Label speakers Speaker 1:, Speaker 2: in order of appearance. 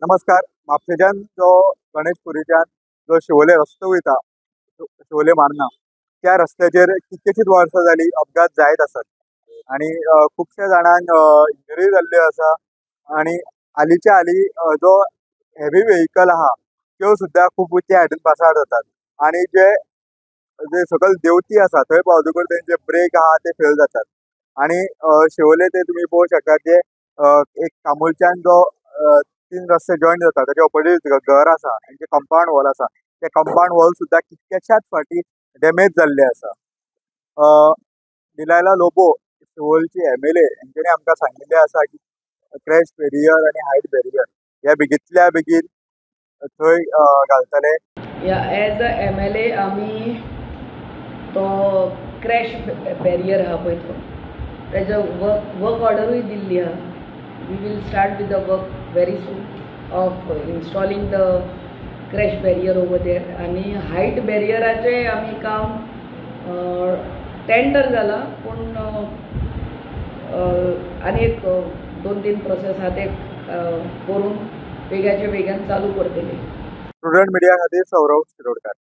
Speaker 1: नमस्कार. म्हापशेच्यान जो गणेशपुरीच्यान जो शिवोले रस्तो वयता, शिवोले मार्ना, त्या रस्त्याचेर कितकेशीच वर्सां जाली अपघात जायत आसात आनी खुबश्या जाणांक इंजरी जाल्ल्यो आसा आनी हालींच्या हालीं जो हेवी व्हेकल आहा त्यो सुद्दां खूब त्या सायडीन पासार जातात आनी जे जे सकयल देंवती आसा थंय पावतकूच तेंचे ब्रेक आहा ते फेल जातात. आनी शिवोले ते तुमी पळोवंक शकतात जे एक कामुलच्यान जो तीन रस्ते जॉयन जाता ताच्या ऑपोजीट घर आसा, तेंचे कंपाउंड वॉल आसा, ते कंपाउंड वॉल सुद्दां कितक्याशाच फावटी डॅमेज जाल्ले आसा. डिलायला लोबो, शिवोलची एमएलए, हेंच्यांनी आमकां सांगिल्लें आसा की क्रॅश बॅरियर आनी हायट बॅरियर हे बेगींतल्या बेगीन थंय घालतले.
Speaker 2: या, एज अ एमएलए आमी तो क्रॅश बॅरियर आहा पळय तो तेजो वर्क ऑर्डरूय दिल्ली आहा. We will start with the work very soon of installing the crash barrier over there. आनी हायट बॅरियराचें आमी काम टेंडर जाला, पूण आनी एक 2-3 प्रोसेस आहा, ते करून बेगाचे बेगान चालू करतले.
Speaker 1: स्टुडंट मिडिया खातीर सौरव शिरोडकर.